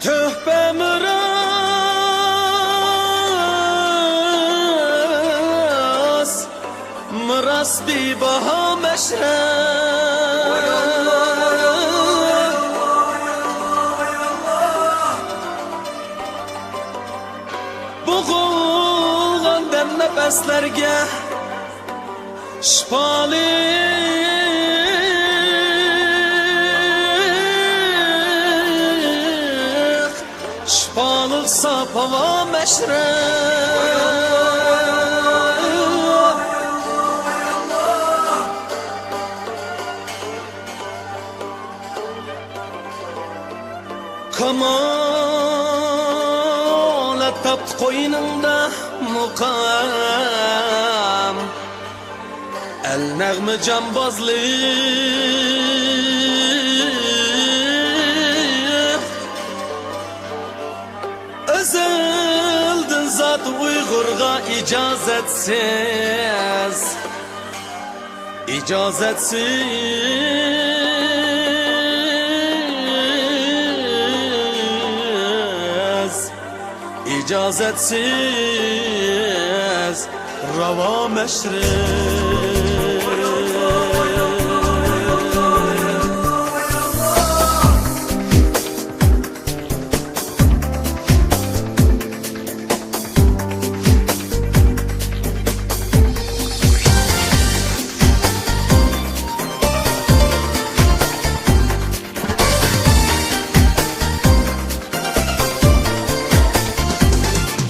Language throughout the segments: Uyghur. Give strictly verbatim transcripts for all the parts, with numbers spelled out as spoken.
تۆھپە مىراس، مىراس بىباھا مەشرەپ. بوغۇلغان دەم نەپەسلەرگە شىپالىق، شىپالىق ساپ ھاۋا مەشرەپ. كامالەت تاپتى قوينۇڭدا مۇقام، ئەل نەغمە جامبازلىق. ئەزەلدىن زات ئۇيغۇرغا ئىجازەتسىز، ئىجازەتسىز، ئىجازەتسىز راۋا مەشرەپ.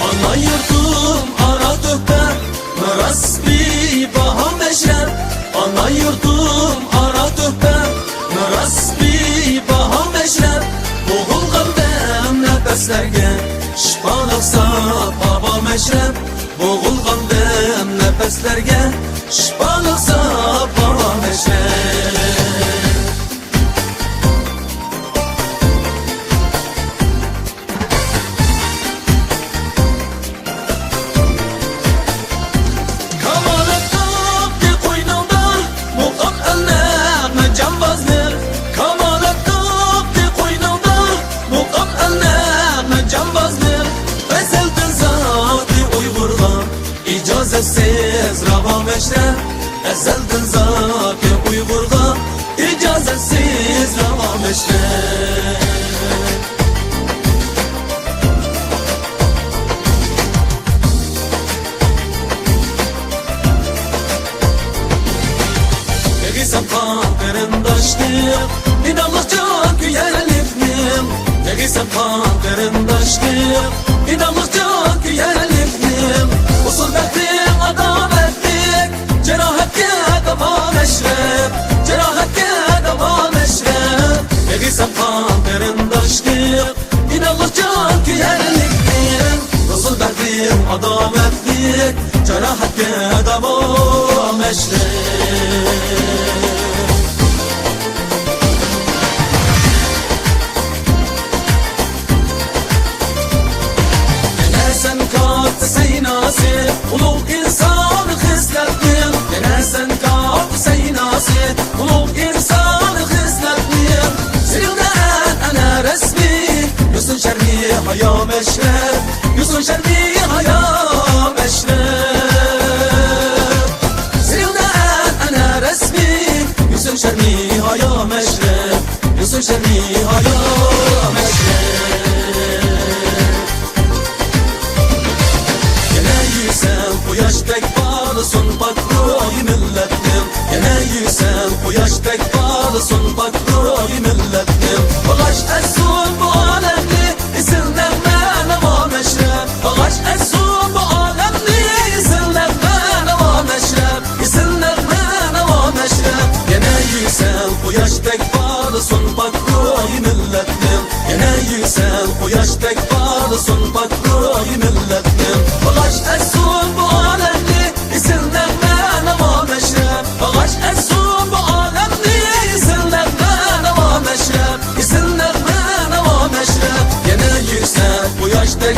ئانا يۇرتۇم ئارا تۆھپە، مىراس بىباھا مەشرەپ. ئانا يۇرتۇم ئارا تۆھپە، مىراس بىباھا مەشرەپ. بوغۇلغان دەم نەپەسلەرگە شىپالىق ساپ ھاۋا مەشرەپ. بوغۇلغان دەم نەپەسلەرگە شىپالىق ساپ ھاۋا مەشرەپ. كامالەت تاپتى قوينۇڭدا مۇقام، ئەل نەغمە جامبازلىق. كامالەت تاپتى قوينۇڭدا مۇقام، ئەل نەغمە جامبازلىق. ئەزەلدىن زاتى ئۇيغۇرغا ئىجازەتسىز راۋا مەشرەپ. ئەزەلدىن زاتى ئۇيغۇرغا ئىجازەتسىز راۋا مەشرەپ. بېغىسەن قان قېرىنداشلىق، ئىناقلىق جان كۆيەرلىكنىڭ. بېغىسەن قان قېرىنداشلىق، ئىناقلىق جان كۆيەرلىكنىڭ. ئۇسۇل بەختىڭ ئاداۋەتلىك، جاراھەتكە داۋا مەشرەپ، جاراھەتكە داۋا مەشرەپ. بېغىسەن قان قېرىنداشلىق، ئىناقلىق جان كۆيەرلىكنىڭ. ئۇسۇل بەختىڭ ئاداۋەتلىك، جاراھەتكە داۋا مەشرەپ. يەنە سەن كاتتا سەيناسى، ئۇلۇغ ئىنسان خىسلەتنىڭ. يەنە سەن كاتتا سەيناسى، ئۇلۇغ ئىنسان خىسلەتنىڭ. سېنىڭدە ئەنئەنە رەسمىي، يوسۇن شەرمى ھايا مەشرەپ، يوسۇن شەرمى ھايا مەشرەپ. سېنىڭدە ئەنئەنە رەسمىي، يوسۇن شەرمى ھايا مەشرەپ، يوسۇن شەرمى ھايا مەشرەپ. يەنە يۈرسەڭ قۇياشتەك پارلىسۇن پاك روھى مىللەتنىڭ. يەنە يۈرسەڭ قۇياشتەك پارلىسۇن پاك روھى مىللەتنىڭ. باغاش ئەتسۇن بۇ ئالەمنى ئېسىل نەغمە ناۋا مەشرەپ. باغاش ئەتسۇن بۇ ئالەمنى ئېسىل نەغمە ناۋا مەشرەپ. ئېسىل نەغمە ناۋا مەشرەپ. يەنە يۈرسەڭ قۇياشتەك پارلىسۇن پاك روھى مىللەتنىڭ. يەنە يۈرسەڭ قۇياشتەك پارلىسۇن پاك روھى مىللەتنىڭ. باغاش ئەتسۇن بۇ ئالەمنى ئېسىل نەغمە ناۋا مەشرەپ. باغاش ئەتسۇن بۇ ئالەمنى ئېسىل نەغمە ناۋا مەشرەپ. ئېسىل نەغمە ناۋا مەشرەپ. يەنە يۈرسەڭ قۇياشتەك